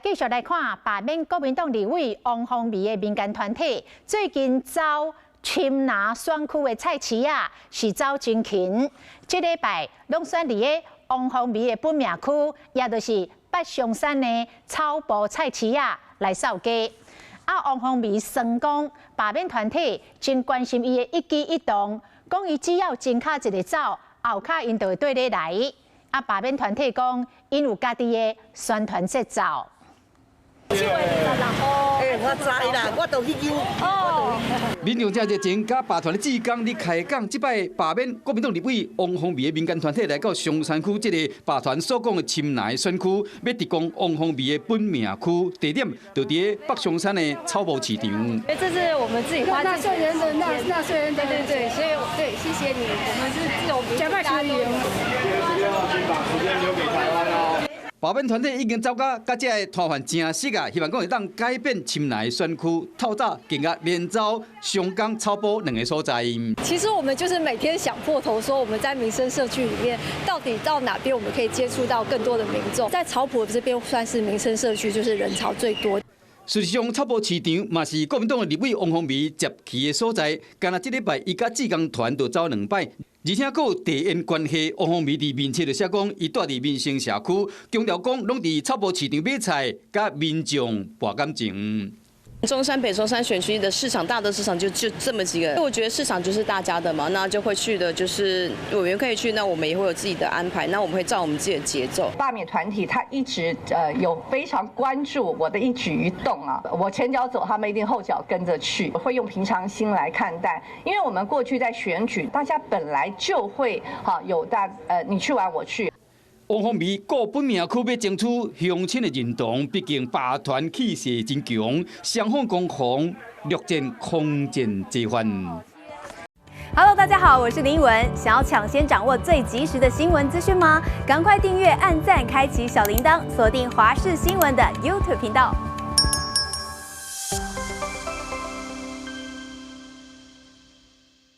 繼續來看罷免國民黨立委王鴻薇的民間團體，最近走深藍選區的菜市仔是走真勤，這禮拜攏選佇个王鴻薇的本命區，也就是北松山的草埔菜市仔來掃街。啊，王鴻薇算講罷免團體真關心伊的一舉一動，講伊只要前跤一个走，後跤𪜶就會綴咧來。啊，罷免團體講，𪜶有家己的宣傳節奏。欸，我知啦，我都去揪。哦。民眾遮熱情，佮罷團的志工咧開講，這擺罷免國民黨立委王鴻薇的民間團體來到松山區這個罷團所講的深藍選區，欲直攻王鴻薇的本命區，地點就佇北松山的草埔市場。欸，這是我們自己花納稅人的納稅人的，對對對，所以對，謝謝你，我們是這種民家都有。把時間留給台灣哦。罷免團體已經走到佮這个攤販誠熟啊，希望講會當改變深藍選區，透早更加連走松江草埔兩个所在。其實我們就是每天想破頭，說我們在民生社區裡面，到底到哪邊我們可以接觸到更多的民眾？在草埔這邊算是民生社區，就是人潮最多。事實上，草埔市場嘛是國民黨的立委王鴻薇接氣的所在。干焦這禮拜，伊佮志工團就走兩擺，而且閣有地緣關係。王鴻薇佇面冊就寫講，伊蹛佇民生社區，強調講攏佇草埔市場買菜，佮民眾搏感情。中山北松山選區的市場，大的市場就這麼幾個。我覺得市場就是大家的嘛，那就會去的，就是委員可以去，那我們也會有自己的安排，那我們會照我們自己的節奏。罷免團體他一直有非常關注我的一舉一動啊，我前腳走，他們一定後腳跟着去，會用平常心來看待，因為我們過去在選舉，大家本來就會哈有大你去完我去。王鴻薇顧本命區欲爭取鄉親的認同，畢竟罷團氣勢真強，雙方攻防陸戰空戰齊發。 Hello，大家好，我是林文。想要搶先掌握最及時的新聞資訊嗎？趕快訂閱、按讚、開啟小鈴鐺，鎖定華視新聞的 YouTube 頻道。